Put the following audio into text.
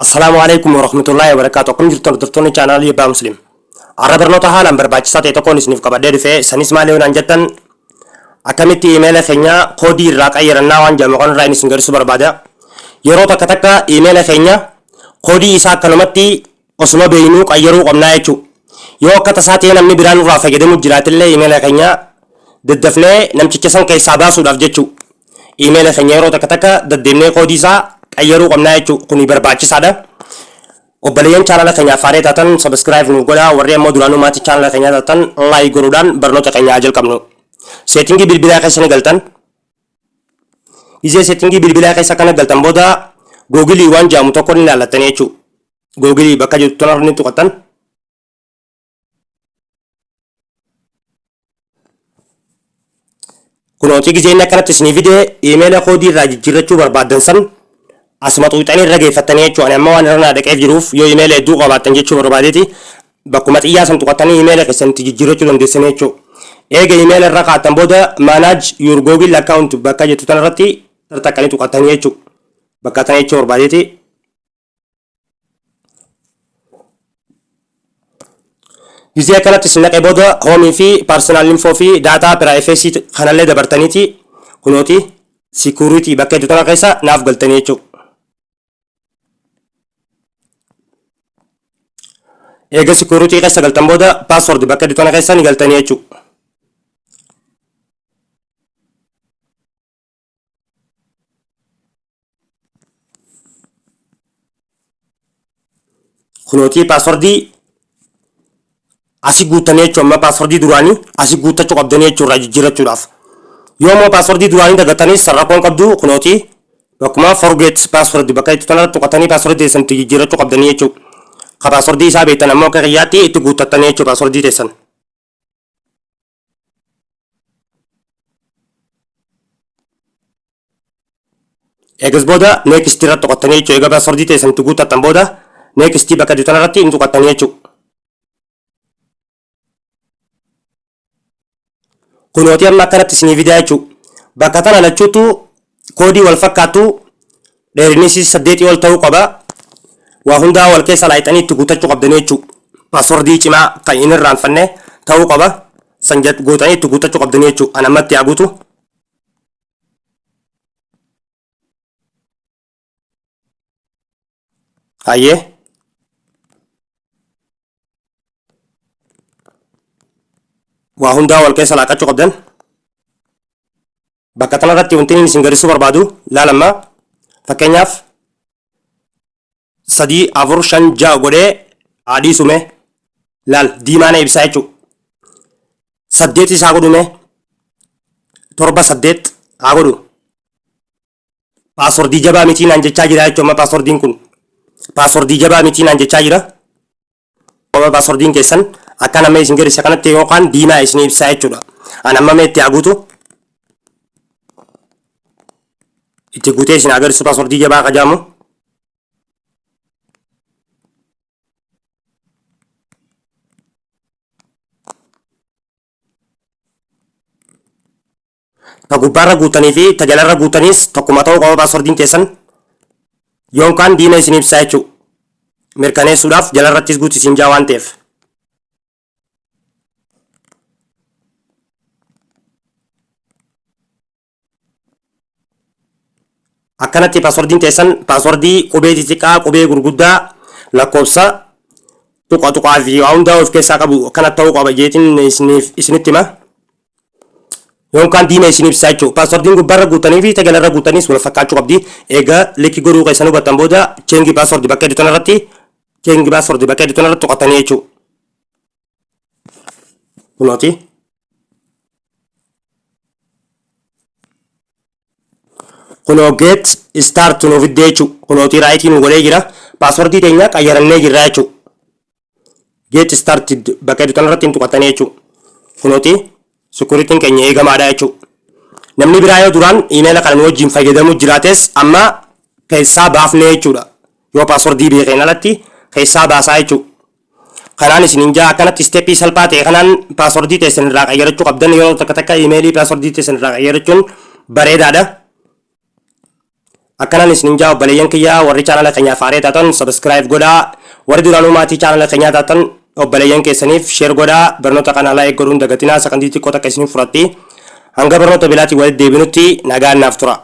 Assalaamu alaikum warahmatullaahi wabarakaatu. Akkam jirtu hordoftoonni chaanaalii Abbaa Muslim. Har'a barnoota haalaan barbaachisaa ta'e tokkoon isiniif qabadhee dhufe. Sanis maali yoo naan jettan, akkamitti iimeela keenya koodii irraa qayyarannaa waan jedhamu kan irraa inni isin garsiisuu barbaada. Yeroo takka takka iimeela keenya koodii isaa akkanumatti osuma beeknuu qayyaruu qabnaa jechuudha. Yoo akka tasaa ta'ee namni biraa nurraa fayyadamu jiraatillee, iimeela keenya daddafnee namticha san keessaa baasuudhaaf jechuudha. Iimeela keenya yeroo takka takka daddeemnee koodii isaa qayyaruu qabnaa jechuudha. Kuni barbaachisaadha. Obboleeyyan chaanala keenyaaf haaree taatan subscribe nuuf godhaa. Warri ammoo duraanuu maatii chaanala keenyaa taatan like godhuudhaan barnoota keenya haa jalqabnu. Setting bilbilaa keessa ni galtan. Gizee setting bilbilaa keessa kana galtan booda Google waan jedhamu tokko ni ilaallattanii jechuudha. Google bakka jirtu tanarra ni tuqattan. Kunooti, gizee inni akkanatti isinii fide, iimeela koodii irraa jijjiirrachuu barbaaddan san asuma xuuxanii irra geeffattanii jechuudha. Ani amma waan irra naa dhaqeef jiruuf, yoo iimeela hedduu qabaattan jechuu barbaadeeti, bakkuma xiyyaa san tuqattanii iimeela keessan itti jijjiirrachuu dandeessanii jechuudha. Eega iimeela irra kaa'attan booda "Manage your Google account" bakka jettu tanarratti tartaqqanii tuqattanii jechuudha. Bakka tana jechuu barbaadeeti. Gizee akkanatti isin naqee booda home fi personal info fi data privacy kanallee dabartaniiti kunooti security bakka hedduu tana keessa naaf galtanii jechuudha. Eega security keessa galtan booda password bakka hedduu tana keessa ni galtanii jechuudha. Kunootii, passwordii asii guuttanii jechuun amma passwordii duraanii asii guuttachuu qabdanii jechuun irraa jijjiirrachuudhaaf. Yoo immoo passwordii duraanii dagattanis rakkoon qabdu. Kunootii, bakkuma "Forget password" bakka itti tanarratti tuqatanii passwordii teessan itti jijjiirrachuu qabdanii jechuudha. Ka passwordii isaa beektan ammoo akka kiyyaatti itti guuttattanii jechuudha passwordii teessan. Eegas booda next irratti tuqattanii jechuudha. Egaa passwordii teessan itti guuttattan booda next bakka jiru tanarratti hin tuqattanii jechuudha. Kunooti, amma akkanatti isinii fidaa jechuudha. Bakka tana lachuutu koodii wal fakkaatu, dheerinni isii 8 ol ta'uu qaba. Waa hundaa wal keessa laayixanii itti guuttachuu qabdanii jechuudha. Passwordii cimaa kan hin irraanfanne ta'uu qaba. San gootanii itti guuttachuu qabdanii jechuudha. An ammatti haa guutu. Hayyee. Waa hundaa wal keessa laaqachuu qabdan. Bakka kanarratti wanti inni isin garsiisuu barbaadu laalamma. Fakkeenyaaf 3, 4, 5, 6 godhee haadhiisume, laal, diimaa na ibsaa jechuudha. 8 isaa godhume, 7, 8 haa godhu. Passwordii jabaa mitii naan jechaa jira jechuudha. Amma passwordiin kun passwordii jabaa mitii naan jechaa jira. Amma passwordiin keessan akka nama isin garsiisa kanatti yookaan diimaa isin ibsaa jechuudha. An amma mee itti haa guutu. Itti guutee isin agarsiisu passwordii jabaa kajaamu. Ta gubbaarra guutanii fi ta jalarra guutaniis tokkuma ta'uu qaba passwordiin keessan, yookaan diina isin ibsaa jechuudha. Mirkaneessuudhaaf jalarrattis guutu isin jaa waan ta'eef. Akkanatti passwordiin teessan passwordii qubee xixiqqaa, qubee gurguddaa, lakkoofsa, tuqa tuqaa fi waa hundaa of keessaa qabu akkana ta'uu qaba jeetiin isinitti hima. Yookaan diina isin ibsaa jechuudha. Passwordiin gubbaarra guutanii fi tagalarra guutaniis wal fakkaachuu qabdi. Egaa likki godhuu keessan hubattan booda change password bakka jedhu tanarratti, change password bakka jedhu tanarratti tuqatanii jechuudha. Kunooti. Kunoo, get start nu fiddee jechuudha. Kunootii, right nu godhee jira. Passwordii teenya qayyarannee jirra jechuudha. Get started bakka jedhu tanarratti hin tuqatanii jechuudha. Kunooti, securityn keenya eegamaadha jechuudha. Namni biraa yoo duraan iimeela kana nu wajjin fayyadamuu jiraates amma keessaa baafnee jechuudha. Yoo passwordii beekeen alatti keessaa baasaa jechuudha. Kanaan isiniin jaa, akkanatti stepii salphaa ta'e kanaan passwordii teessan irraa qayyarachuu qabdan. Yeroo takka takka iimeelii passwordii teessan irraa qayyarachuun bareedaadha. Akkanaan isinin jaa obboleeyyan kiyya, warri chaanala keenyaaf haaree taatan subscribe godhaa, warri duraanuu maatii chaanala keenyaa taatan obboleeyyan keessaniif share godhaa. Barnoota kana like godhuun dagatinaa. Sakandii xiqqoo takka isiniif fudhatti. Hanga barnoota biraatiin walitti deebinutti nagaan naaf tura.